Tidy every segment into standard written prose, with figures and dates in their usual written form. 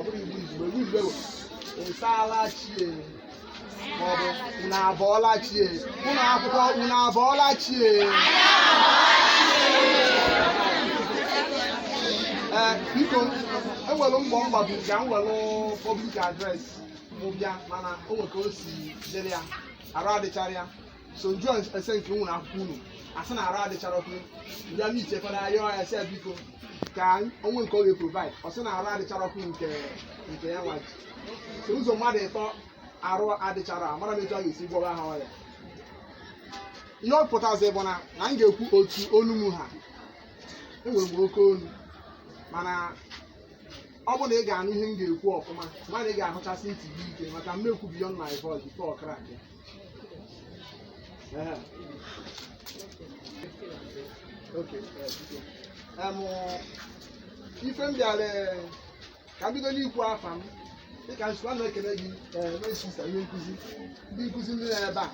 Ọ bụrụ Igbo izugbe, Igbo izugbe bụ ịsaala chi e, maọbụ unu abọọla chi e. Ụlọ akwụkwọ, unu abọọla chi e. Ee, biko, enwere mbọ mgbabu ka m were public address mụ bịa, mana o nwe ka o si dịrị ya, arụ adịchara ya. So njụ ese nke nwere akwụkwọ unu asị na arụ adịchara ọkụ ya m ichekwara ayọ ya, sị ya biko ka onwe nke ọ ga-eprovide. Ọ sị na arụ adịchara ọkụ nke ya nwa ji. So ụzọ mmadụ ịtọ arụ adịchara, amara m etu a ga-esi gwọwa ha ọrịa. Ihe ọ pụtazi bụ na m ga-ekwu otu olu m ha. Enwere m oke olu, mana ọ bụ na ị ga-anụ ihe m ga-ekwu ọfụma, mana ị ga-ahụchasị ntị gị ike, maka m ekwu beyond my voice before crack ya. Ehe. Okay, biko. Ife m bịara ka m bido n'ikwu afa m dịka nsogbu a na-ekele gị, ee, sista, ihe nkụzi, ndị nkụzi ndị nọ ebe a.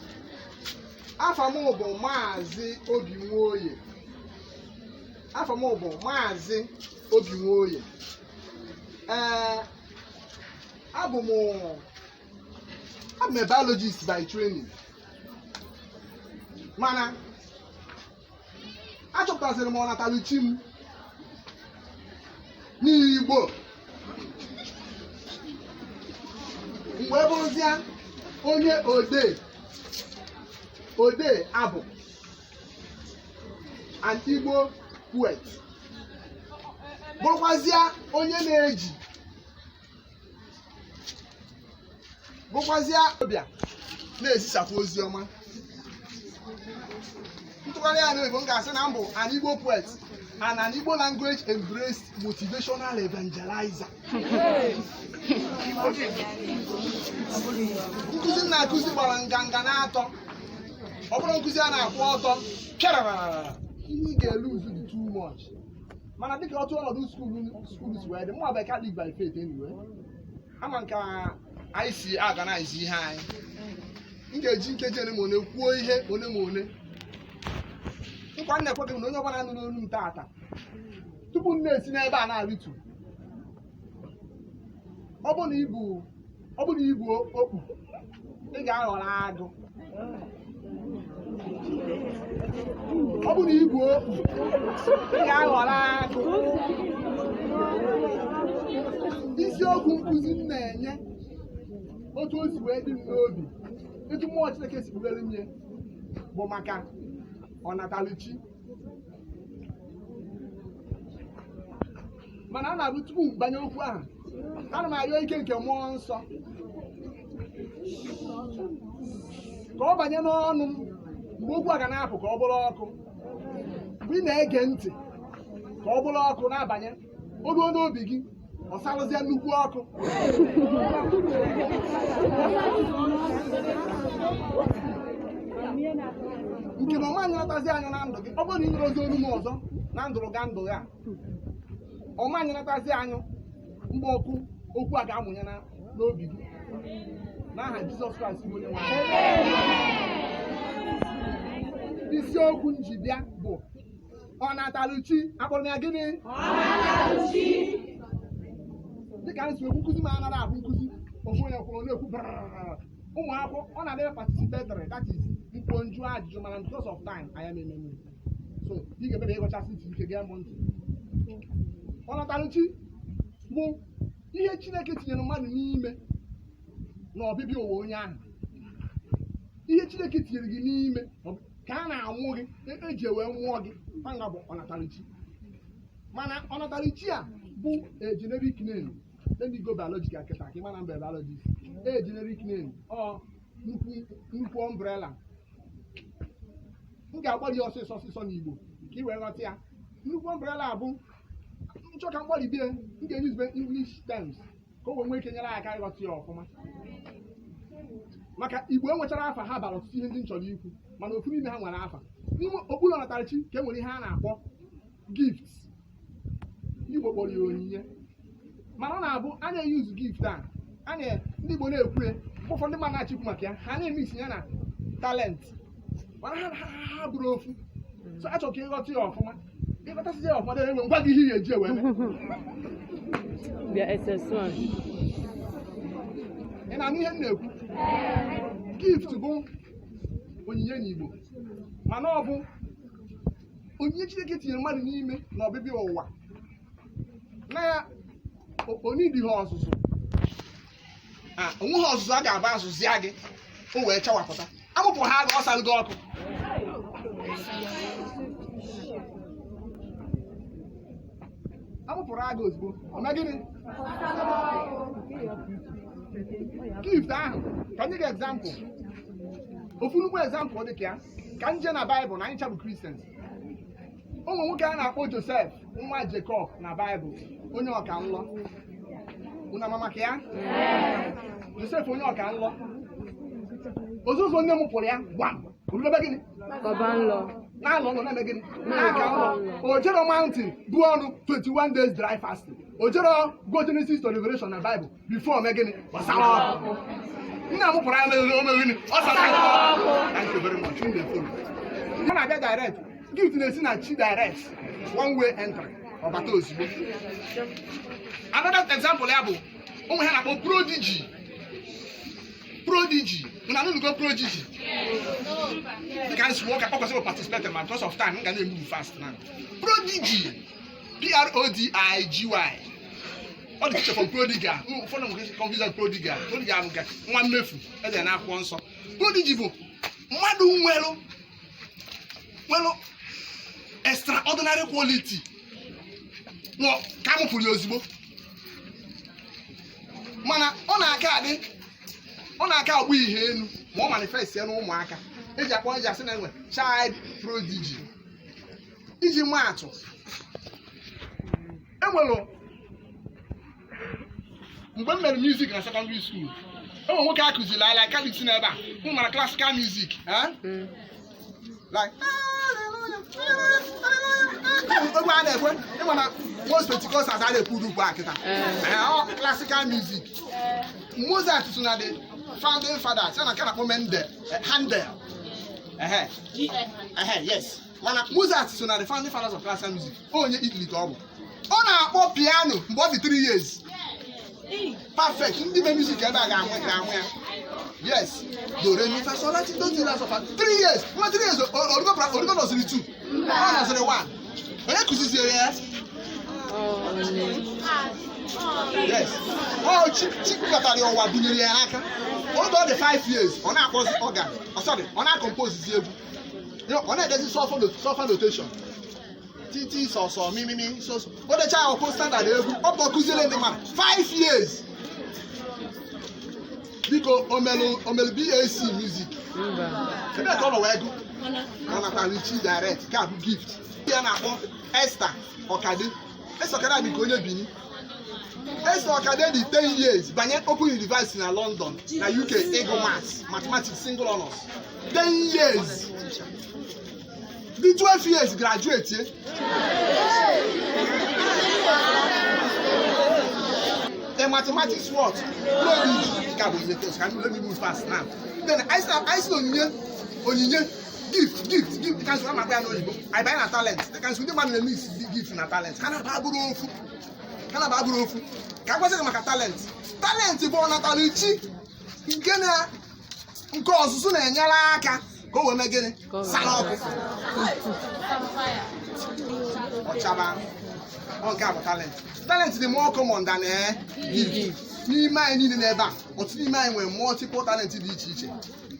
Afa m bụ Maazị Obi Nwoye. Afa m bụ Maazị Obi Nwoye. Ee, abụ m a biologist by training, mana achọpụtasịrị m ọnataluchi m n'Igbo mgbe bụrụzịa onye odee abụ, an Igbo poet, bụrụkwazịa onye na-eji, bụrụkwazịa ọbịa na-ezisakwa ozi ọma. Ntụgharị ya n'oyibo, m ga-asị na m bụ an Igbo poet and an Igbo language embraced motivational evangelizer. Nkụzi m na-akụzi gbara nganga na-atọ. Ọ bụrụ nkụzi a na-akwụ ọtọ pịararara, ihe ị ga-eluzu dị too much. Mana dịka otu ọnọdụ school si wee dị, mụ bụ Catholic by faith anyway, ama nke anyị si organize ihe anyị. M ga-eji nkeji ole ma ole kwuo ihe ole ma ole. Nkwa m na-ekwe gị na onye ọbụla nụrụ olu m taata, tupu m na-esi n'ebe a na-arịtu, ọ bụ na ibu okpu, ị ga-aghọrọ agụ. Ọ bụ na ibu okpu, ị ga-aghọrọ agụ. Isiokwu nkụzi m na-enye, otu o si wee dị m n'obi, etu mmụọ Chineke si kpughere nye, bụ maka ọnataluchi. Mana a na-abụ tupu m banye okwu ahụ, ana m arịọ ike nke mmụọ nsọ ka ọ banye n'ọnụ m mgbe okwu a ga na-apụ, ka ọ bụrụ ọkụ mgbe ị na-ege ntị, ka ọ bụrụ ọkụ na-abanye, o ruo n'obi gị, ọ sarụzie nnukwu ọkụ. Nke na ọma anyụnatazi anyụ na ndụ gị. Ọ bụrụ na ị nụrụ ozi olu m ọzọ na ndụrụ ga ndụ ya, ọma anyụnatazi anyụ mgbe ọkụ okwu a ga-amụnye n'obi gị, n'aha Jizọs Kraịst bụ onye nwe anyị. Isiokwu m ji bịa bụ ọnataluchi. Akpọrọ m ya gịnị? Dịka m si ekwu, nkụzi m anaghị abụ nkụzi ofu onye kwuru na-ekwu brrrr. Ụmụ akwụkwọ, ọ na-adị participatory, that is mkpo njụ ajụjụ, mana because of time anya m ememe, so ị ga-emebe ịgụchasị ntị ike gee m ntị. Ọnataluchi bụ ihe Chineke tinyere mmadụ n'ime na ọbịbịa ụwa onye ahụ. Ihe Chineke tinyere gị n'ime ka a na-amụ gị, eji wee mụọ gị, fanga bụ ọnataluchi. Mana ọnataluchi a bụ a generic name. Let me go biological kịta ka ị mara mbe biologist. A generic name, ọ nnukwu umbrella. M ga-agbalị ọsịsọ ọsịsọ n'Igbo ka ị wee ghọta ya. Nnukwu umbrella bụ nchọ ka mgbalị bie, m ga-eyuzube English terms ka o wee nwee ike nyere aka ịghọta ya ọfụma, maka Igbo enwechara afa ha bara ọtụtụ ihe ndị m chọrọ ikwu, mana ofu n'ime ha nwere afa. N'ime okpuru ọnatarachi ka e nwere ihe a na-akpọ gift. Ndị Igbo kpọrọ ya onyinye, mana ọ na-abụ a na-eyuzu gift a, a na ndị Igbo na-ekwu ya, mgbe ụfọdụ ndị mmadụ na-achịkwu maka ya, ha na-emisi ya na talent, mana ha bụrụ ofu. So achọrọ ka ịghọta ya ọfụma. Ịghọtasị ya ọfụma, dere enwe ngwa gị ihe ị ga-eji ewe mee. Bịa SS1. Ị na-anụ ihe m na-ekwu? Gift bụ onyinye n'Igbo, mana ọ bụ onyinye Chineke tinyere mmadụ n'ime na ọbịbịa ụwa na ya onidighi ọzụzụ. Onweghị ọzụzụ a ga-aba azụzịa gị o wee chawapụta. Amụpụ ha ga ọsalụ gị ọkụ. Amụpụrụ agụ ozugbo, ọ mee gịnị? Gift ahụ ka nye gị example, ofu nnukwu example dị ka ya ka nje na Baịbụl na anyị chabụ Christians. Ụmụ nwoke a na-akpọ Joseph nwa Jacob na Baịbụl, onye ọka nlọ. Unu ama maka ya? Joseph onye ọka nlọ, ozuzo nne m pụrụ ya gwam olubebe gịnị? Kọba nlọ. Na-alọ nọ na-eme gịnị? Na-aka nlọ. O jero mountain bu ọnụ 21 days dry fasting, o jero go Genesis to Revelation na Bible before ome gịnị? Gbasara ọkụ. Nna m pụrụ ya mere ome gịnị? Ọ sara ọkụ. Thank you very much. Unu na-efolu. Ọ na-abịa direct. Gift na-esi na chi direct, one way entry, ọbata ozugbo. Another example ya bụ ụmụ ha na-akpọ prodigy. Prodigy, unu anụnugo prodigy? Dịka nsi nwoke ọ kwesịrị participate, ma because of time m ga na-emove fast now. Prodigy, Prodigy, ọ dị iche from prodigal. Ụfọdụ nwere confuse prodigal. Prodigal bụ nke nwa mmefu ede na akwụkwọ nsọ. Prodigy bụ mmadụ nwelụ extraordinary quality nọ ka a mụpụrụ ya ozugbo, mana ọ na-aka adị, ọ na-aka agba ihe elu ma ọ manifest ya n'ụmụaka eji akpọ, eji asị na enwe child prodigy. Iji maa atụ, enwere mgbe m mere music na secondary school, enwere nwoke a kụziri ala Calix n'ebe a mụ mara classical music, eh? Like egwu a na-ekwe, ịma na most Pentecostals a na-ekwu ụdị ugbu a kịta. Ọ classical music. Mozart so na the founding fathers ya na nke a na-akpọ Mendel, Handel. Ehe. Ehe, yes, mana Mozart so na the founding fathers of classical music. Onye Italy ka ọ bụ. Ọ na-akpọ piano mgbe ọ dị 3 years, perfect. Ndị be music ebe a ga-amụ ya. Yes, do re mi fa sol la ti do ti la so fa. 3 years, nwa 3 years, origo nursery 2, ọ nursery 1. Onye kụziziere ya? Yes, ọ chi chi kpatara ya ụwa bunyere ya aka. Oge ọ dị 5 years, ọ na-akpọzi organ, ọ sorry, ọ na-acomposezi egwu. Ọ na-edezi solfa notation, titi sọsọ mimimi soso. O decha ya, ọkụ standard egwu ọ bụ kụziere ndị mmadụ. 5 years. Biko, omelu BAC music? Mba. Ebe ka ọ nọ wee gụ, ọ natara chi direct ka bụ gift ya na-akpọ Esther Ọkade. Esther Ọkade dị ka onye Benin. Esther Ọkade dị 10 years banye Open University na London na UK ịgụ maths, mathematics, single honors. 10 years, dị 12 years graduate ye. The mathematics what? Prodigy. Nke a bụ onyinye test. Ka let me move fast now. Then I say onyinye, onyinye, gift, gift, gift. Ka nsọ na-akpọ ya n'oyibo. Anyị banye na talent. Ka nsọ ndị mmadụ na-emix gift na talent. Ha na-aba bụrụ ofu. Ha na-aba bụrụ ofu. Ka a gwasị gị maka talent. Talent bụ ọnatara chi nke na nke ọzụzụ na-enyere aka ka o wee mee gịnị? Sara ọkụ. Ọchaba. Ọ nke a bụ talent. Talent dị more common than gift. N'ime anyị niile n'ebe a, ọtụtụ n'ime anyị nwere multiple talent dị iche iche.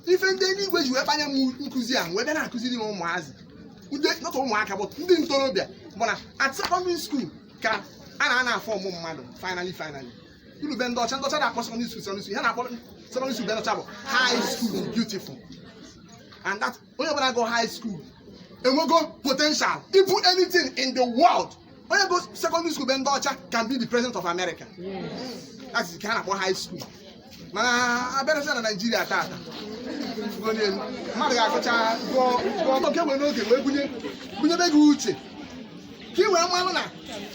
Ife ndị eluigwe ji wee kpanye m nkụzi a wee bịa na-akụziri m ụmụazị ndị nọtọ ụmụaka bụ ndị ntorobịa bụ na at secondary school ka a na-ana afọ ọmụ mmadụ. Finally, finally, uru be ndị ọcha, ndị ọcha na-akpọ secondary school secondary school. Ha na-akpọ secondary school be ndị ọcha bụ high school. Beautiful. And that onye ọbụla go high school enwego potential ịbụ anything in the world. Onye go secondary school be ndị ọcha can be the president of America. That is ka a na-akpọ high school. Mana abịarịsị na Naijiria tata, gụọ n'elu, mmadụ ga-agụcha gụọ gụọ nke wee n'oge wee bunye bunyebe gị uche ka ị wee mmanụ na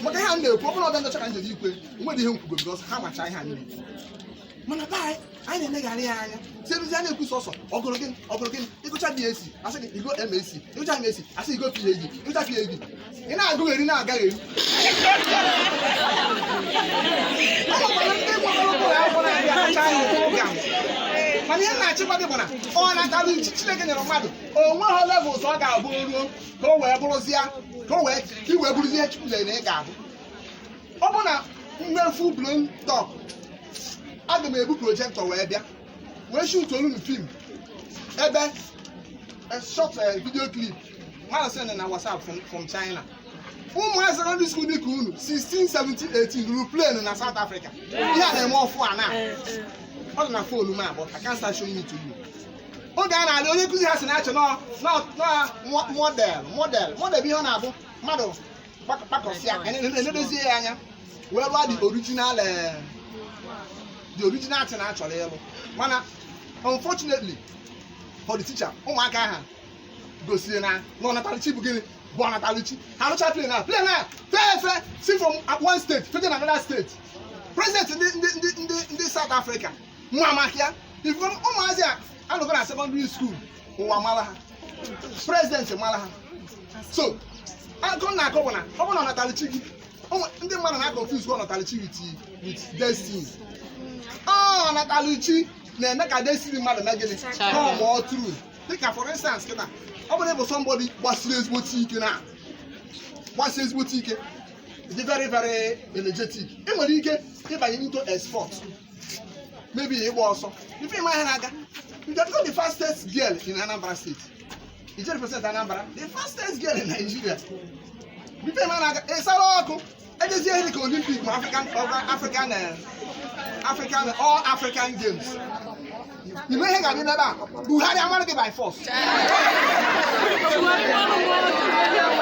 maka ihe a m na-ekwu. Ọ bụrụ ọbịa ndị ọcha ka m jere ikwe nwere ihe nkwugo because ha macha ihe a niile, mana be anyị, anyị na-emegharị ya anya sieruzi a na-ekwu sọsọ ọgụrụ gịnị, ọgụrụ gịnị. Ịgụcha BSc, asị gị igo MSc. Ịgụcha MSc, asị igo PhD. Ịgụcha PhD, ị na-agụgheri, na-agagheri. Ga-anwụ. Mana ihe na-achịkwa gị bụ na ọ natara uchi Chineke nyere mmadụ, o nweghị levels ọ ga-abụ ruo ka o wee bụrụzie, ka i wee bụrụzie ihe Chukwu nyere na ị ga-abụ. Ọ bụ na mmefu blown talk, aga m ebu projector wee bịa wee shoot olu film ebe a short video clip mmadụ send na WhatsApp from China. Ụmụazị secondary school dị ka unu 16, 17, 18 ruru plane na South Africa. Ihe a na-eme ọfụ a na ọ dị na phone m abụọ. I can't start showing it to you. Oge a na-alị, onye nkụzi ha si na-achọ nọ model model model bụ ihe ọ na-abụ mmadụ kpakọsịa, enedozie ya anya wee rụọ the original thing a chọrọ ịlụ. Mana unfortunately for the teacher, ụmụaka ahụ gosiri na ọnatalichi bụ gịnị bụ ọnatalichi. Ha rụcha plane a, plane a fee efe si from one state fete na another state. President ndị South Africa nwa maka ya. Ifu ụmụazị a anọgo na secondary school, ụwa mara ha, president mara ha. So akụ na akụ bụ na ọ bụ na ọnatalichi gị, ndị mmadụ na-confuse ọnatalichi with destiny. Ọ ọnatalichi na-eme ka destiny mmadụ mee gịnị? Come all true. Dịka for instance, kịta, ọ bụrụ ịbụ somebody gbasiri ezigbote ike, na gbasi ezigbote ike, dị very very energetic, ị nwere ike ịbanye into a sport, maybe ịgba ọsọ. Ife ịma ihe na-aga, you can become the fastest girl in Anambra State. You represent Anambra, the fastest girl in Nigeria. Ife ịma na-aga, ịsara ọkụ ejezie ihe dịka Olympic ma African all African Games. Ime ihe ga-adị n'ebe a, Buhari amara gị by force.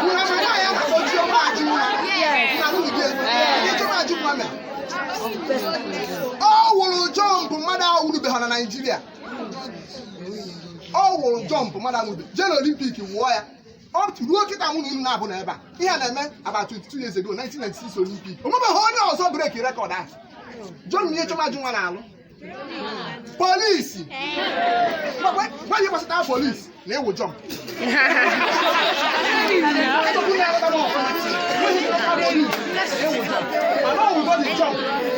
Buhari amara ya na-akpọ Chioma Ajunwa na nwunye gị. Ihe Chioma Ajunwa mere, ọ wụrụ jump mmadụ awụrubeghị na Naịjirịa. Ọ wụrụ jump mmadụ awụrube jee na Olympic wụọ ya. Ọ ruo kịta nwụrụ unu na-abụ na ebe a ihe a na-eme about 22 years ago, 1996 Olympic, o nwebeghị onye ọzọ break record ahụ. John, ihe Chioma Ajunwa na-alụ polisi, gwa ihe gbasatara polisi na ịwụ jump. Echekwa na-aghọta m ọfụma. Ihe gbasatara polisi na ịwụ jump. Mana ọ wụgo the jump,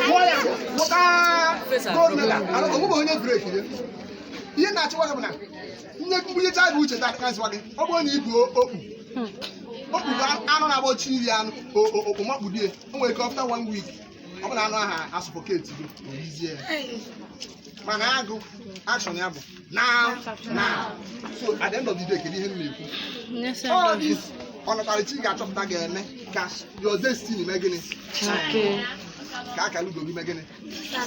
wụọ ya, wụta gold medal. Onwebeghị onye break ya. Ihe na-achịkwa gị bụ na nne mbunyecha gị uche taa ka nsịkwa gị, ọ bụrụ na ị bụ okpu, okpu bụ anụ na-agba ochi iri anụ okpomakpudie, o nwere ike after one week, ọ bụ na anụ ahụ asuffocate gị, orizie ya. Mana agụ, action ya bụ now now. So at the end of the day, kedu ihe m na-ekwu? All this ọnatarachi ga-achọpụta ga-eme ka your destiny mee gịnị? Ka akara ugo gị mee gịnị?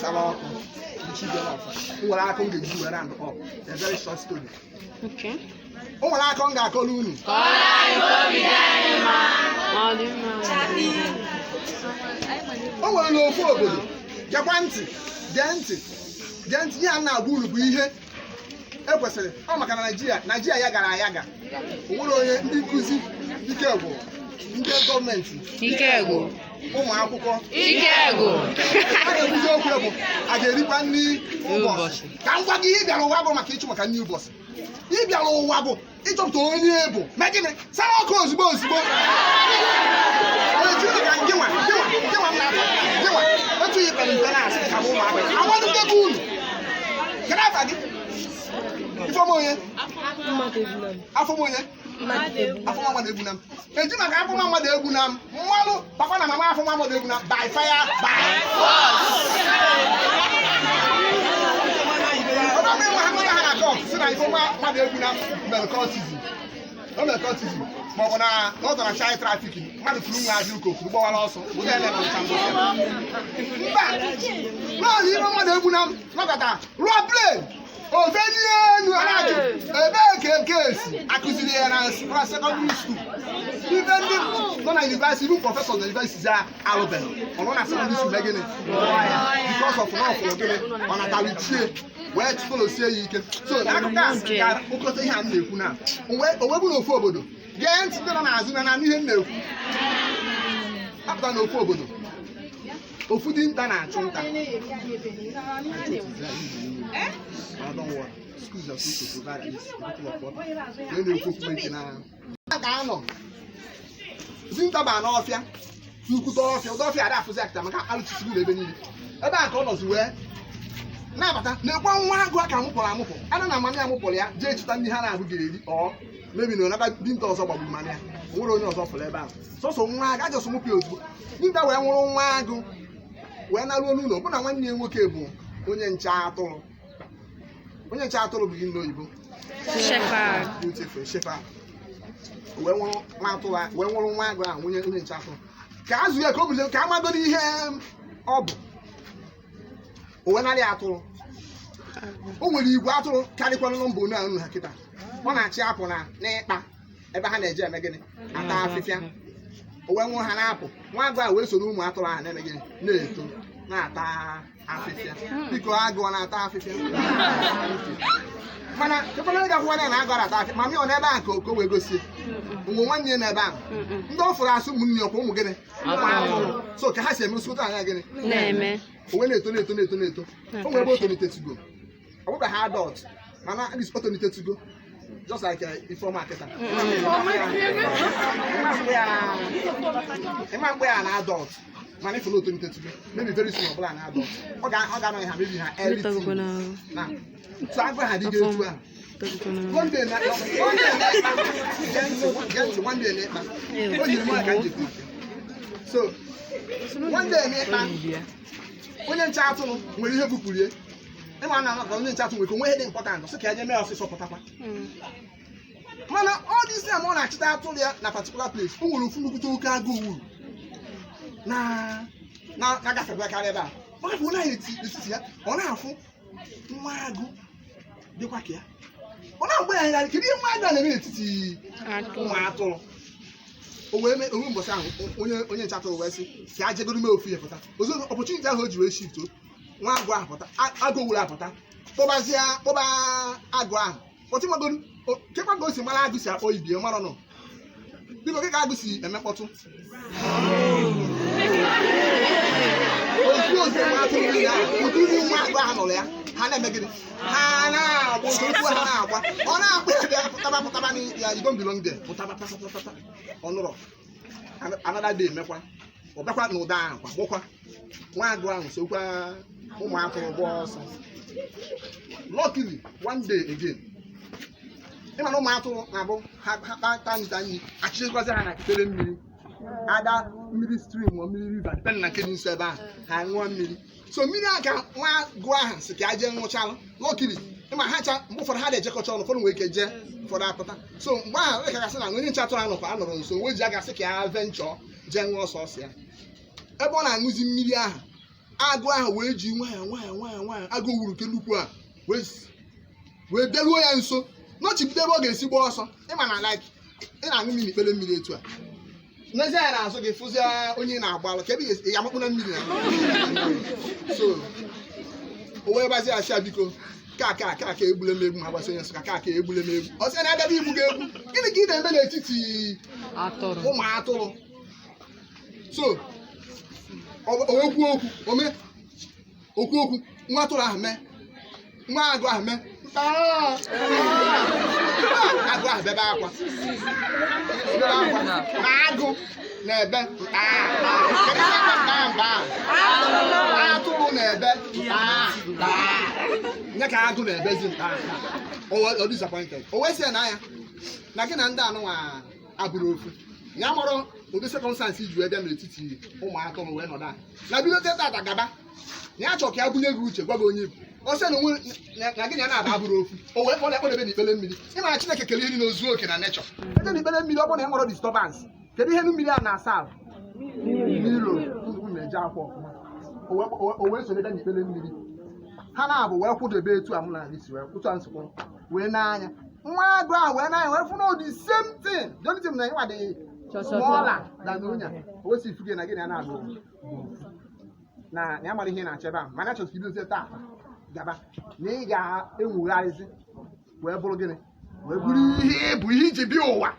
Sara ọkụ. Nchi bịa n'ọfọ. O nwere akụ m ga-eji were round up a very short story. O nwere akọ m ga-akọrọ unu. Ọ dị mma. O nwere n'ofu obodo. Gekwa ntị, gee ntị, gee ntị. Ihe a na-agwa unu bụ ihe ekwesịrị ọ maka na Naijiria ya gara ayaga. O nwere onye ndị nkụzi ike gwụrụ, ndị gọọmenti Ike gwụ. ụmụ akwụkwọ Ike gwụ. A ga-ekwuzi okwu bụ a ga-erikwa nri ụbọchị. Ụbọchị. Ka m gwa gị, ihe ị bịara ụwa bụ maka ịchụ maka nri ụbọchị. Ị bịara ụwa bụ ịchọpụta onye bụ mee gịnị? Sara ọkụ ozugbo ozugbo. Onye ka gịnwa gịnwa gịnwa m na-ata gịnwa etu ị pere mpe na-asị ka bụ ụmụaka awadutego unu. Kedu afa gị? Ifeọma onye? Afọm onye? Afọma mmadụ egbu na m. Eji maka afọma mmadụ egbu na m mmalụ papa na mama afọma mmadụ egbu na m by fire by force. Ọ bụrụ na ịnwe ha nwere ha na court si na ifeọma mmadụ egbu na m mere cultism, o mere cultism, ma ọ bụ na ọ dara child trafficking, mmadụ kuru nwa adị ụka okuru gbawara ọsọ ụdị ele na ncha mbụ. Mba, n'ọrụ ife mmadụ egbu na m nọkọta rụọ plane ofe elu, a na-ajụ ebee ka nke esi akụziri ya na secondary school. Ife ndị nọ na university, ibu professor na university a alụbeghị, ọ nọ na secondary school mee gịnị? Because of na ọfụrụ gịnị? Ọ natara ichie wee tụtụlụsie ya ike. So n'akụkọ a ka ụkọta ihe a m na-ekwu na o wee bụ n'ofu obodo. Gee ntị, ndị nọ n'azụ na na ihe m na-ekwu apụta. N'ofu obodo, ofu dinta na-achụ nta. Don't worry. Schools are supposed to provide at least a bottle of water. Ka e na-ekwu okwu ntị na a ga-anọ dinta baa n'ọfịa, nnukwute ọfịa, ụdọ ọfịa ada afụzi akịta maka alụchisigo n'ebe niile. Ebe a ka ọ nọzi wee Na-abata na-ekwe nwa agụ a ka mụpụrụ amụpụ, ana na amami amụpụrụ ya jee chụta ndị ha na-ahụ ga-eri. Ọ mebi na onata dinta ọzọ gbagburu mama ya. O nwere onye ọzọ fụrụ ebe ahụ, sọsọ nwa agụ ajọsọ mụpụ ya ozugbo. Dinta wee nwụrụ nwa agụ wee naruo n'ụlọ, bụ na nwanne ya nwoke bụ onye nche atụrụ. Onye nche atụrụ bụ gị n'oyibo? Shepherd. Beautiful, shepherd. Wee nwụrụ nwa atụrụ wee nwụrụ nwa agụ ahụ, onye nche atụrụ ka azụ ya ka o buzo ka amagoro ihe ọ bụ. O wee narị atụrụ. O nwere igwe atụrụ karịkwanụ nọmba onu ahụ ha kịta. Ọ na-achị apụ na n'ịkpa ebe ha na-eje eme gịnị? Ata afịfịa. O wee nwụrụ ha na-apụ. Nwa agụ a wee soro ụmụ atụrụ ahụ na-eme gịnị? Na-eto, na-ata afịfịa. Biko, agụ ọ na-ata afịfịa? Mana chekwana onye ga-akwụwa ya na agụ na-ata afịfịa ma mị ọ n'ebe ahụ ka o wee gosie ụmụ nwanne ya n'ebe ahụ. Ndị ọ fụrụ asụ ụmụnne ọkwa ụmụ gịnị? Ụmụ atụrụ. So ka ha si eme osikota anya gịnị? Na-eme. O wee na-eto, na-eto, na-eto, na-eto. O nwere ebe o tolitetugo, ọ bụrụ ha adult, mana at least o tolitetugo, just like Ifeọma kịta. Ịma mgbe ya na adult, mana ife na o tolitetugo, maybe very soon ọ bụla na adult, ọ ga-anọ ha maybe ha early Metọgokwa teens. n'ahụ. Na so agụ ha adịgo etu ahụ. Tọgokwa n'ahụ. One day na one day na-ekpa, gee ntị, gee ntị, one day na-ekpa, o yiri mụ ya ka m jikwa. So one day na-ekpa, onye nche atụrụ nwere ihe bupụrụ ya. Ịma na anọ onye nche atụrụ nwere ka onwe ihe dị important, sị ka ya jee mee ọsịsọ pụtakwa. Mana all this time ọ na-achịta atụrụ ya na particular place, o nwere ofu nnukwute oke agụụ wuru na na-agafekwa ebe a. Ọ gafee na etiti ya, ọ na-afụ nwa agụ dịkwa ka ya. Ọ na-agba ya ngharị, kedu ihe nwa agụ a na-eme n'etiti ụmụ atụrụ? O wee mee onwe mbọsị ahụ, onye nche atụrụ wee sị ka a jegoro mee ofu ihe pụta. Ozugbo opportunity ahụ o ji wee shift nwa agụ ahụ pụta, agụ wuru apụta, kpọbazie, kpọba agụ ahụ kpọtụ. Magoro kekwa ka o si mara agụ si akpọ ibie mara nọ. Biko, ke ka agụ si eme mkpọtụ? Ozugbo ozugbo nwa atụrụ niile ahụ ụdị nwa agụ ahụ nụrụ ya, ha na-eme gịnị? Ha na-agba ụzọ okwu, ha na-agba. Ọ na-agba ya, bịa pụtaba, pụtaba na ya, you don't belong there, pụtaba, pụtaba, pụtaba. Ọ nụrọ. Another day mekwa, ọ bịakwa n'ụda ahụ kwa gbọkwa nwa agụ ahụ, sokwa ụmụ atụrụ gbaa ọsọ. Luckily, one day again, ịma na ụmụ atụrụ na-abụ ha kpaa nta nyi, achịkwazi ha na kpere mmiri, ada mmiri stream ma mmiri river, depend na nke dị nso ebe ahụ, ha ṅụọ mmiri. So mmiri a ka nwa agụ ahụ si ka a jee ṅụchalụ. Luckily, ịma ha cha mgbe ụfọdụ ha na-ejekọcha ọnụ, ụfọdụ nwere ike jee, ụfọdụ apụta. So mgbe ahụ ọ ka gasị na onye nche atụrụ anọkwa anọrọ nso, wee ji aga sị ka ya venture jee ṅụọ ọsọ ọsọ ya. Ebe ọ na-aṅụzi mmiri ahụ, agụ ahụ wee ji nwayọọ nwayọọ nwayọọ nwayọọ, agụ wuru nke nnukwu a wee bịaruo ya nso, nọchibido ebe ọ ga-esi gbaa ọsọ. Ịma na like ị na-aṅụ mmiri, ikpere mmiri etu a, n'ezie ya na-azụ gị, fụzie onye ị na-agba alụ ka ebe ị ga-esi ya amakpụ na mmiri na. So o wee gbazie asị ya, biko, ka ka ka ka egbule m egbu. Ma gbasị onye Nsụka, ka ka egbule m egbu. Ọ sị na abịa igbu gị egbu, gịnị ka ị na-eme n'etiti atụrụ? Ụmụ atụrụ. So o wee kwuo okwu, o mee okwu okwu, nwa atụrụ ahụ mee, nwa agụ ahụ mee mkpaa. Agụ ahụ bebe akwa, bebe akwa na agụ na-ebe mkpaa. Kedu ihe na mkpaa mkpaa? Atụrụ na-ebe mkpaa mkpaa nye ka agụ na-ebezi mkpaa mkpaa. O disappointed. O wee sị ya na ya na gị na ndị anụnwa abụrụ ofu ya mụrụ ụdị circumstance iji wee bịa n'etiti ụmụ atụrụ wee nọdụ ala na bido tata gaba na ya chọrọ ka ya bunye gị uche, gwa gị onye ibu. Ọ sị na onwe na gị na ya na-aba abụrụ ofu. O wee kpọrọ ya kpọdebe n'ikpere mmiri. Ịma na Chineke kere iri na ozu oke na nature. Ebe n'ikpere mmiri, ọ bụrụ na e nwere disturbance, kedu ihe mmiri a na-asa ahụ? Mmiri unu na-eje akwa ọfụma. O wee sonye bịa n'ikpere mmiri, ha na-abụ wee kwụdebe etu a mụ na gị si wee otu a nsokwu wee n'anya nwa agụ ahụ wee n'anya wee fụ na the same thing, the only thing na ịnwa dị smaller than onye a. O wee si ifuge na gị na ya na-abụ na ya mara ihe ị na-achọ ebe ahụ, mana achọrọ ka ibidozie taa gaba na ị ga-enwugharịzi wee bụrụ gịnị, wee bụrụ ihe bụ ihe iji bịa ụwa,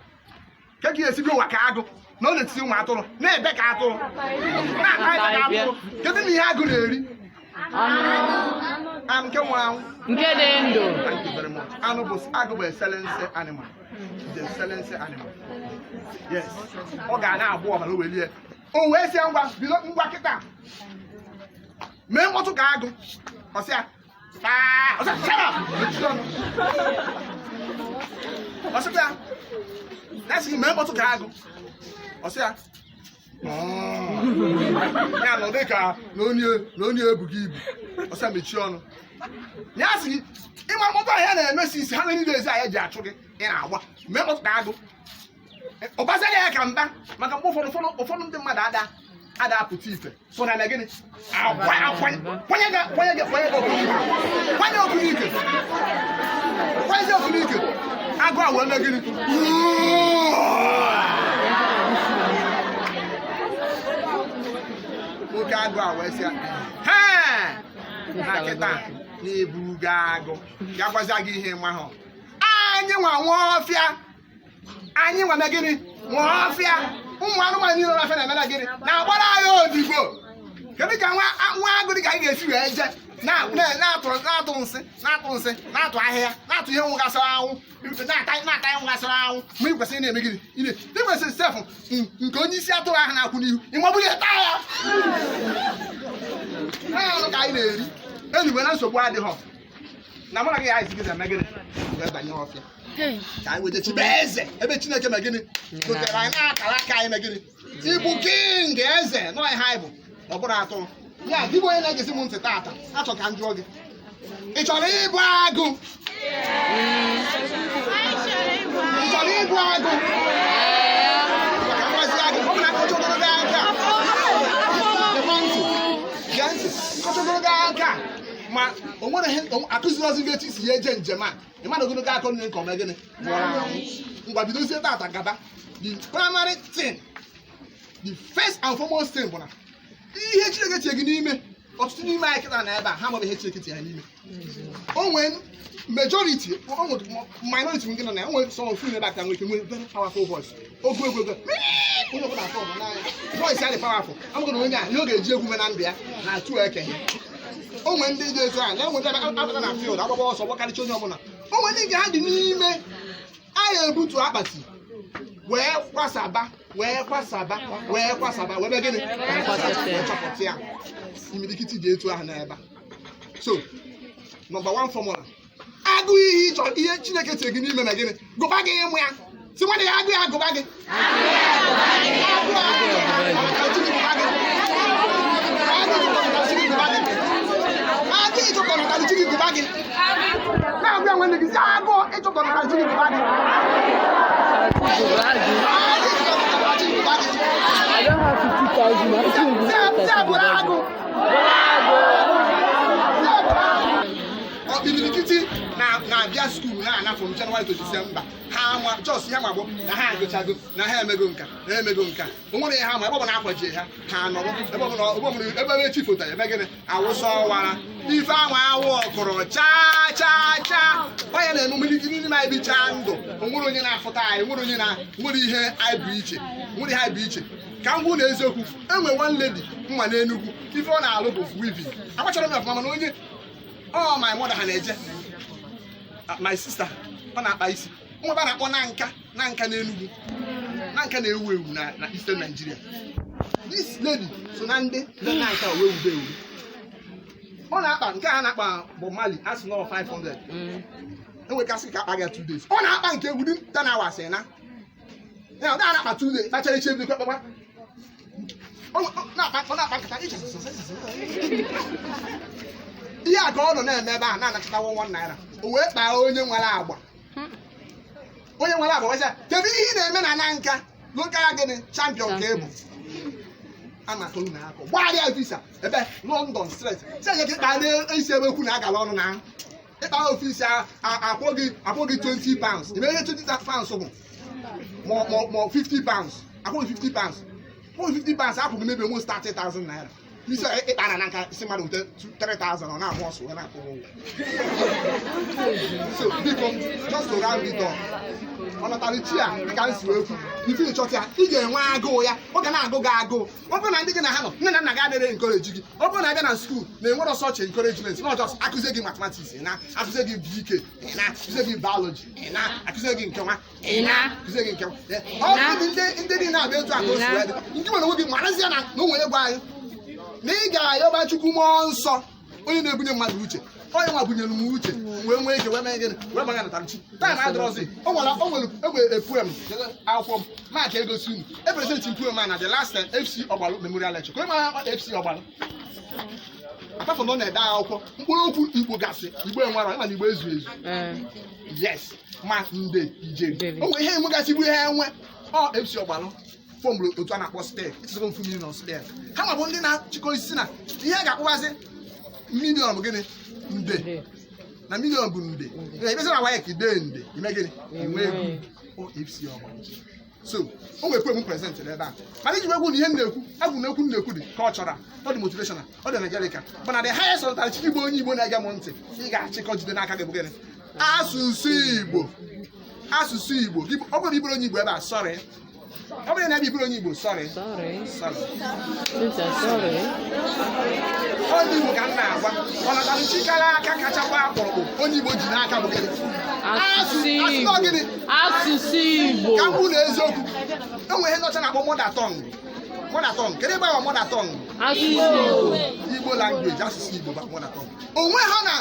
ka ka esi bịa ụwa ka agụ na ọ na-etiti ụmụ atụrụ na-ebe ka atụrụ na-ata ebe ka atụrụ. Kedu na ihe agụ na-eri? Anụ nke nwụrụ anwụ? Nke dị ndụ. Thank you very much. Anụ bụ agụ bụ excellence animal. The excellence animal. Yes. Ọ ga na-agbụ ọbara o wee lie. O wee sị ya, ngwa, bido, ngwa kịta. Mee mkpọtụ ka agụ. Ọ sị ya, Ọ sị, "Shut up!" Mechie ọnụ. Ọ sịkwa ya ya sị mee mkpọtụ ka agụ. Ọ sị ya ya nọ dị ka na onye ebughị ibu. Ọ sị ya mechie ọnụ. Ya sị gị ịma mkpọtụ ahụ ya na-eme si isi ha many days a ya ji achụ gị, ị na-agba mee mkpọtụ ka agụ. Ọ gbasara ya ka mba, maka mgbe ụfọdụ ndị mmadụ ada apụta ife so na gịnị akwa akwanye kwanye gị kwanye gị kwanye gị ọkụ n'ike, kwanye ọkụ n'ike, kwanye ọkụ n'ike. Agụ a wee mee gịnị? Nwoke agụ a wee sị ya, "Hee, na kịta na-eburugo agụ ya gwazia gị ihe nwa ahụ. Anyị nwa ọfịa, anyị nwa mee gịnị? Nwa ọfịa, ụmụ anụmanụ niile n'ọfịa na-eme na gịnị? Na-agbara anyị odibo. Kedu ka nwa agụ dị ka anyị ga-esi wee jee na-atụ nsị, na-atụ ahịhịa, na-atụ ihe nwụgasịrị anwụ, na-ata ihe nwụgasịrị anwụ? Ma ị kwesịrị na-eme gịnị? Ị kwesịrị sef nke onye isi atụrụ ahụ na-akwụ n'ihu, ị mabụrụ ihe taa ya na anụ ka anyị na-eri enigwe na nsogbu adịghọ na mụ na gị ya ezi gị na-eme gịnị wee banye ọfịa ka anyị weta chibe eze ebe Chineke mee gịnị gotere anyị na-akara aka anyị mee gịnị ịbụ king, eze nọ ihe anyị bụ. Ọ bụrụ atụrụ ya gị bụ onye na-egesi m ntị taata, achọ ka m jụọ gị, ị chọrọ ịbụ agụ? Ị chọrọ ịbụ agụ? Maka mgbazi agụ, ọ bụ na nkọcha ogologo aka. Gekwa ntị, gee ntị. Nkọcha ogologo aka, ma o nwere ihe akụziri ozi gị etu isi ya eje njem a. Ị mmadụ ogologo aka nne nke ọma gịnị nwụrụ anwụ. Ngwa, bidozie tata gaba. The primary thing, the first and foremost thing bụ na ihe Chineke tinye gị n'ime. Ọtụtụ n'ime anyị kịta na ebe a, ha amaghị ihe Chineke tinye ha n'ime. O nwee majority, o nwere minority nke nọ na ya. O nwere some of you n'ebe a ka nwere ike nwee very powerful voice. Ogu egwu egwu onye ọbụla atọ ọbụla n'anya, voice ya dị powerful. Amaghị na onye a ihe ọ ga-eji egwu mee na ndụ ya na-atụ eke. O nwee ndị dị etu a na-enwe ndị apụta na field agbagba ọsọ gbakarịcha onye ọbụla. O nwee ndị nke ha dị n'ime anyị ebutu akpati wee kwasaba, wee kwasaba, wee kwasaba, wee mee gịnị? Wee chọpụta ya. Imirikiti dị etu ahụ n'ebe a. So number one formula agụ, ihe ị chọrọ, ihe Chineke tiri gị n'ime, na gịnị gụba gị ịmụ ya. Si nwanne ya, agụ ya gụba gị. Agụ agụ gụba gị. Agụ ịchọpụtara chi gị gụba gị. Agụ ịchọpụtara chi gị gụba gị. Na-agụ ya nwanne gị, si agụ ịchọpụtara chi gị gụba gị. Agụ ịchọpụtara chi gị gụba gị. I don't have 50,000. I'm still Si abụrụ agụ. Ọ imirikiti na-abịa school na-ana from January to December. Ha ama just ihe ma bụ na ha agụchago, na ha emego nka, na ha emego nka. O nwere ihe ha ma ebe ọ bụla akwajie ha, ha nọrọ ebe ọ bụla, ebe ọ bụla ebe ebe chi fotara eme gịnị? Awụsa ọwara ife anwa awụ ọkụrụ chaa chaa chaa. Onye na-eme imirikiti n'ime anyị bichaa ndụ, o nwere onye na-afụta anyị, nwere onye na nwere ihe anyị bụ iche, nwere ihe anyị bụ iche. Ka m gwụ na eziokwu, enwe one lady mma n'Enugwu. Ife ọ na-alụ bụ weaving. Agbachara m ya ọfụma, mana onye ọ my mother ha na-eje. My sister ọ na-akpa isi nwa ebe a na-akpọ na nka na nka n'Enugwu, na nka na-ewu ewu na Eastern Nigeria. This lady so na ndị na nka wee wube ewu. Ọ na-akpa nke a na-akpa bụ Mali a sị nọ 500. Enwekasị ka akpa gị 2 days. Ọ na-akpa nke within 10 hours na ya ọ na-akpa 2 days kpachara iche ebido kpakpa. Ọ na-akpa nkata ihe a ka ọ nọ na-eme ebe a na-anachitawa ₦1. O wee kpaa onye nwere agba, onye nwere agba wee sị ya, kedu ihe ị na-eme na nka local gịnị champion ka ị bụ a na-atụrụ na akọ gbagharịa visa ebe London straight si enye gị ịkpa na-esi ebe ekwu na agala ọnụ na ịkpa ofisi akwụ gị £20. Ime ihe £20 bụ ma £50, akwụ gị £50, akwụ gị £50, akwụ gị maybe almost 30,000 naira. Isi ịkpa na nka isi mmadụ wute 3,000, ọ na-ahụ ọsụ wee na-akwụ ụgwọ. So biko, just to round it up, ọ natara chi a dịka m si wee kwu, ife ịchọta ya, ị ga-enwe agụụ ya, ọ ga na-agụ gị agụụ. Ọ bụrụ na ndị gị na ha nọ, nne na nna gị adịrị encourage gị, ọ bụrụ na abịa na school na enwere such encouragement, not just akụzie gị mathematics, ị na akụzie gị BK, ị na akụzie gị biology, ị na akụzie gị nke nwa, ị na akụzie gị nke nwa. Ọ bụrụ ndị niile na-abịa etu a ka o si wee dị, ndị nwere onwe gị marazie na o nwere gwa anyị na ị ga-ayọba Chukwu mmụọ nsọ, onye na-ebunye mmadụ uche. Onye nwa bunyere m uche wee nwee ike wee mee gịnị, wee gbanye natarachi. Time adịrọzi. O nwere enwere poem akwụkwọ m maka egosi unu. E present poem a na the last FC Ọgbalụ Memorial Lecture. Ka onye mara FC Ọgbalụ, apart from na ọ na-ede akwụkwọ mkpụrụ okwu Igbo gasị, Igbo enwere ịma na Igbo ezu ezu. Yes, ma nde ijeri. Ijeri. O nwere ihe enwegasị bụ ihe enwe. Ọ FC Ọgbalụ formụrụ otu a na-akpọ SPEC. Echezọgo mfu million SPEC. Ha ma bụ ndị na-achịkọ isi na ihe a ga-akpụwazi million bụ gịnị? Nde. Nde. Na million bụ nde. Ebezi na WAEC dee nde, ime gịnị? Inwe ego. Enwe. O FC Ọgbalụ. So o nwere poem present ebe a, mana iji wegwu na ihe m na-ekwu, agwụ na ekwu m na-ekwu dị cultural, ọ dị motivational, ọ dị energetic, mana the highest ọnatarachi Igbo, onye Igbo na-ege m ntị, ị ga-achịkọ jide n'aka gị bụ gịnị? Asụsụ Igbo. Asụsụ Igbo. Ọ bụrụ na ibụrụ onye Igbo ebe a, sorry. Ọ bụrụ na ebe ibụrụ onye Igbo, sorry. Sorry. Sorry. Cynthia, sorry. Onye Igbo ka m na-agwa, ọnatarachi kara aka kacha gba akpụrụkpụ onye Igbo ji n'aka bụ gịnị? Asụsụ Asụ Igbo. ọ gịnị? Asụsụ Igbo. Ka m kwụ na eziokwu, enwere ihe ndị ọcha na-akpọ mother tongue. Mother tongue, kedu ebe ahụ mother tongue? Asụsụ Igbo. Igbo language, asụsụ Igbo bụ mother tongue. Onwe ha na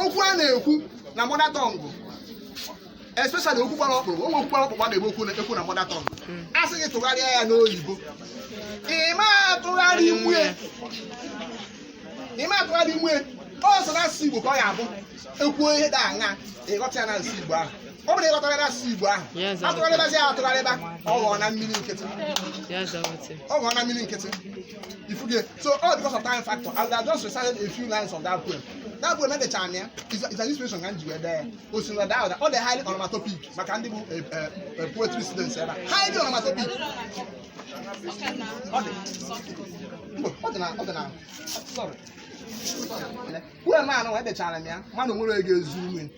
okwu a na-ekwu na mother tongue, especially okwu gbara ọkpụrụ, onwe okwu gbara ọkpụrụ a na-egbu okwu ekwu na mother tongue, a sị gị tụgharịa ya n'oyibo, ị ma atụgharị nwue, ị ma atụgharị nwue. Ọ sọ n'asụsụ Igbo ka ọ ya-abụ ekwuo ihe dị aṅa, ịghọta ya n'asụsụ Igbo ahụ. Ọ bụrụ na ịghọtara n'asụsụ Igbo ahụ, Yes, atụgharịbazi ya atụgharịba, ọ ghọọ na mmiri nkịtị. Yes, Awati. Ọ ghọọ na mmiri nkịtị ifuge. So all because of time factor, I would have just recited a few lines of that poem. That poem edechara na ya is an inspiration ka m ji wee dee ya. O si na daa ụda. Ọ dị highly onomatopoeic, maka ndị bụ poetry students ebe a. Highly onomatopoeic. Ọ dị, mba, ọ dị na, sorry, poem a nọ edechara m ya, mana o nwere ego ezu ume.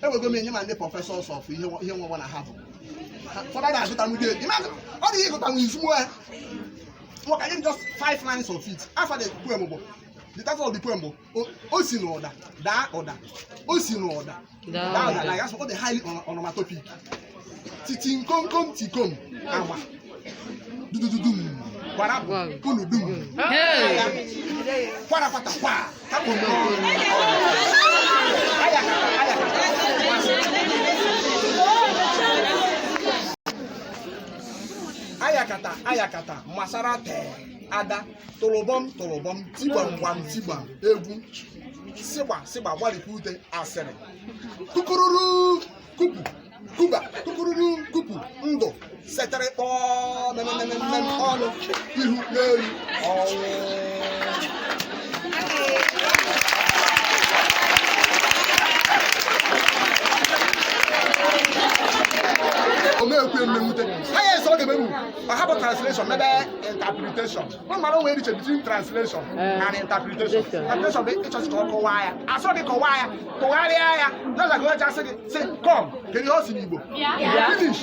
Ewego m enye ma ndị professors of ihe ihe nwe na ha bụ fọdụ na-agụta nwude. Ọ dị ịgụta nwe izugbo ya. Well, I give just five lines of it. After the poem bụ, the title of the poem bụ o si n'ụda daa ụda, o si n'ụda daa daa ụda. Ụda. Like that's what the highly onomatopoeic. Titi nkomkom tikom ama dudududum kwara Gwam. kunu dum. Hey! Kwara kwata kwa kapụ n'ọnụ ayakata ayakata ayakata ayakata masara tee ada tụrụbọm tụrụbọm tigbam gbam tigbam egwu sịgba sịgba gbalịkwa ute asịrị kukururu kupu kuba kukururu kupu ndụ setịrị kpọọ memememem ọnụ ihu n'elu ọnwụ. Omekwe mmewute ha ya ese ọ ga-emewu ọ hapụ translation, mebe interpretation. Ọ mara onwe eriche between translation and interpretation. Interpretation bụ ịchọsị ka ọ kọwaa ya, asọ gị kọwaa ya, tụgharịa ya n'ọza ka o ji asị gị sị come. Kedu ihe ọ si n'Igbo? Finish,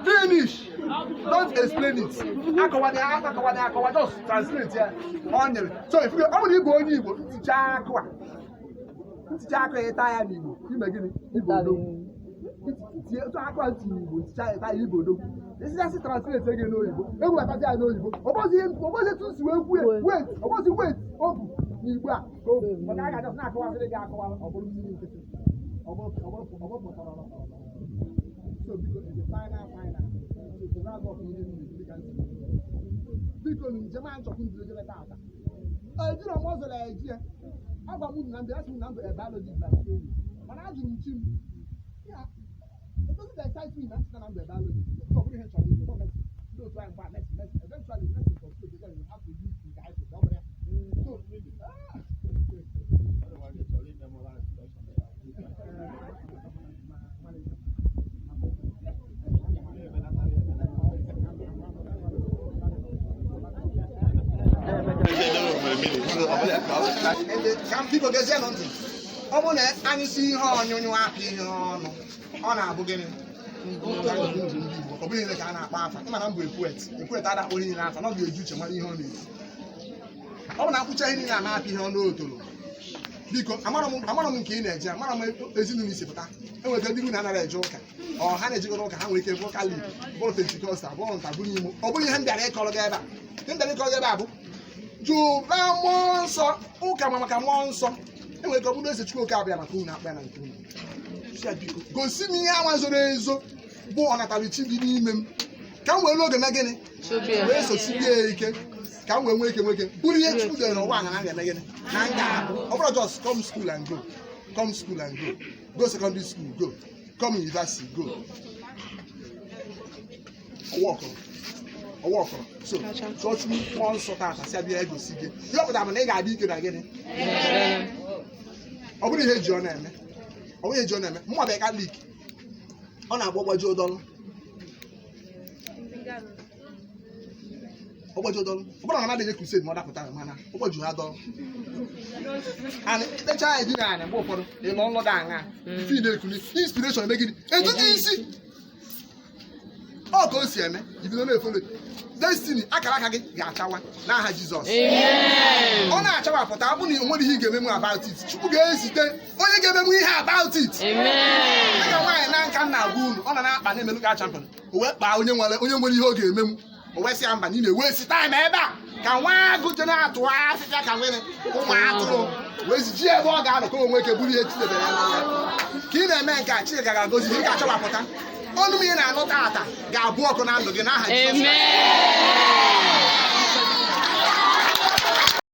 finish. Don't explain it. Akọwana ya, akọwana ya, akọwa. Just translate ya. Ọ nyere. So if you, ọ bụrụ na ịbụ onye Igbo, nticha akụ a, nticha akụ ya, ịta ya n'Igbo, ime gịnị? Igbo odogwu. Tinye otu akụ a tinye Igbo, nticha ya, ịta ya, Igbo odogwu. Esigasị translate gị n'oyibo, ewebatazi ya n'oyibo, ọbọzi etu si wee kwue wait, ọbọzi wait o bụ n'Igbo a ka o bụ maka a ga-ajọ na-akọwazịrị gị akọwa, ọ bụrụ mmiri nkịtị, ọ bụrụ pụtara. So biko, in the final final, so to round up ihe m na-ekwu, dịka ntị, biko, njem a nchọkwu ndị ejebe taata, ejiro m ọzọ na-eji ya agwa m unu na ndị asị m na mbụ biology by training, mana ajụrụ m chi m ya, it doesn't excite me na ntị na mbụ biology. Ọ bụrụ ihe m chọrọ ịbụ medicine, ndị otu anyị mgba medicine, medicine, eventually medicine for school, you have to use nke anyị ọ bụrụ ya. So ah, Ka m biko gezienụ ntị. Ọ bụrụ na anyị si ihe ọnyụnyụ apị ihe ọnụ, ọ na-abụ gịnị? Ndụ ndụ ndị Igbo, ọ bụghị ihe ka a na-akpọ afa. Ịma na m bụ poet. Poet ada akpọ ihe niile afa na ọ ga-eji uche mara ihe ọ na-ekwu. Ọ bụ na nkwụcha ihe niile a na-apị ihe ọnụ otoro. Biko, amarọ m nke ị na-eje, amara m ezinụlọ isi pụta. Enwere ike ndị nwunye anaghị eje ụka, ọ ha na-ejegoro ụka, ha nwere ike bụrụ Catholic, bụrụ Pentecostal, bụrụ nta, bụrụ imo. Ọ bụrụ ihe m bịara ịkọrọ gị ebe a, ihe m bịara ịkọrọ gị ebe a bụ jụba mmụọ nsọ. Ụka ma maka mmụọ nsọ. Enwere ike ọ bụrụ eze Chukwu Okike Abịama ka unu akpa ya na nke unu. Sị ya, biko gosi m ihe anwa zoro ezo bụ ọnatarichi dị n'ime m, ka m wee n'oge mee gịnị? Wee sosibie ya ike, ka m wee nwee ike nweke bụrụ ihe Chukwu dere n'ụwa na ga-eme gịnị, na m ga-abụ. Ọ bụrụ just come school and go, come school and go, go secondary school, go, come university, go. Ọwa ọkọrọ, ọwa ọkọrọ. So chọọ Chukwu mmụọ nsọ tata, si abịa egosi gị ihe ọ pụtara bụ na ị ga-adị ike na gịnị. Ọ bụrụ ihe eji ọ na-eme, ọ bụrụ ihe eji ọ na-eme. Mụnwa bụ Catholic, ọ na-agba ọgbaji ụdọlụ, ọgbaji ụdọlụ. Ọ bụrụ na mmadụ enye crusade ma ọ dapụtara, mana ọgbaji ha dọlụ and ikpecha ya dị n'anya. Mgbe ụfọdụ ị nọ nlọdụ aṅa ife ị na-ekuli inspiration eme gịnị, ejuju isi ọ ka o si eme, ibido na-efolo destiny. Akara aka gị ga-achawa n'aha Jizọs. Amen. Ọ na-achawapụta, ọ bụ na o nwere ihe ị ga-emenwu about it, Chukwu ga-ezite onye ga-emenwu ihe about it. Amen. Dịka nwaanyị na nka m na-agwa unu, ọ nọ na-akpa na-emelu ka champion, o wee kpaa onye nwere ihe ọ ga-emenwu. O wee sị ya mba, na ị na-ewe si time ebe a ka nwa agụ je na-atụ afịfịa ka nwere ụmụ atụrụ wee ziji ebe ọ ga-anọ ka o nwee ike buru ihe chidebere ya n'aka. Ka ị na-eme nke a, Chineke ga-agozi gị, ị ga-achọwapụta ọnụ m. Ihe na-anụ tata ga-abụ ọkụ na ndụ gị n'aha Jizọs. Amen.